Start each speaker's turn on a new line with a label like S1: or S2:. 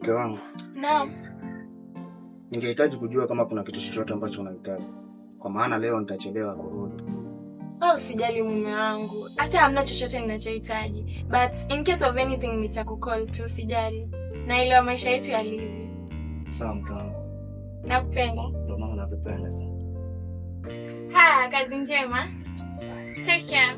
S1: Mke wangu.
S2: Naam.
S1: Ningehitaji kujua kama kuna kitu chochote ambacho unahitaji, kwa maana leo nitachelewa kurudi.
S2: Oh, usijali mume wangu, hata hamna chochote ninachohitaji, but in case of anything nitakucall tu, usijali. Naelewa maisha yetu yalivyo.
S1: Sawa mke wangu.
S2: Nakupenda.
S1: Ndio maana nakupenda sana.
S2: Haya, kazi njema. Take care.